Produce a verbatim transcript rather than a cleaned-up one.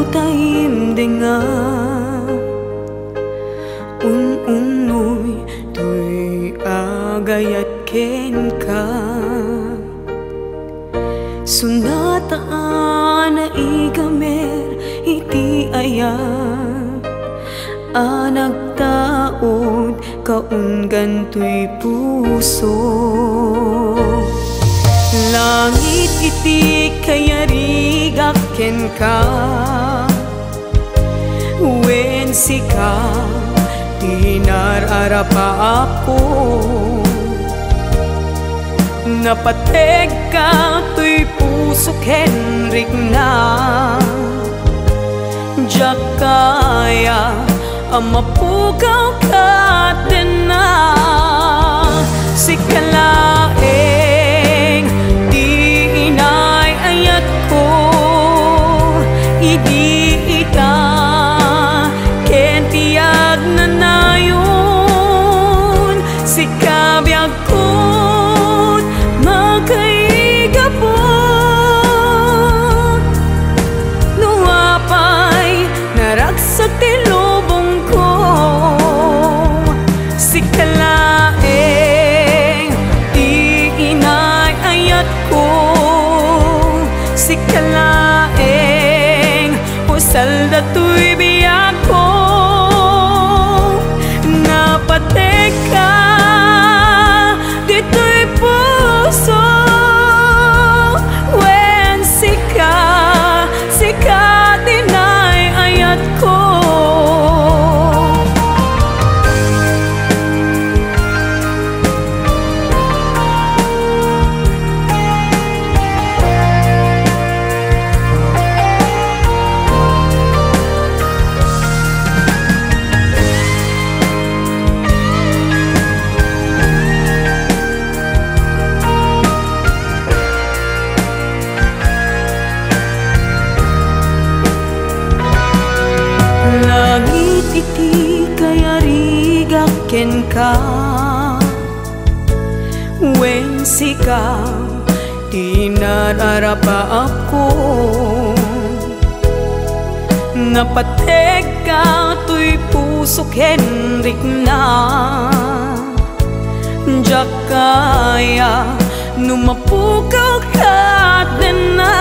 Taimdenga, un-unnoy toy agayat kenka. Sunata a naigamer iti ayat a nagtaud kaunggan toy puso. Langit iti kayarigak kenka, wen sika ti nar-arapaapko. Napategka toy puso ken rikna. Diak kaya a mapukaw ket denna. Sika laeng ti inay-ayatko idi ita ken ti agnanayon. Sika biag ket makaigapu. No apay naragsak ti lubongko, sika laeng ti inay-ayatko. Sika laeng usal datoy biagko. Napategka ditoy puso, wen sika, sika ti nay-ayatko. Langit iti kayarigak kenka, wen sika ti nararapaapko. Napategka toy puso ken rikna. Diak kaya no mapukaw ket denna.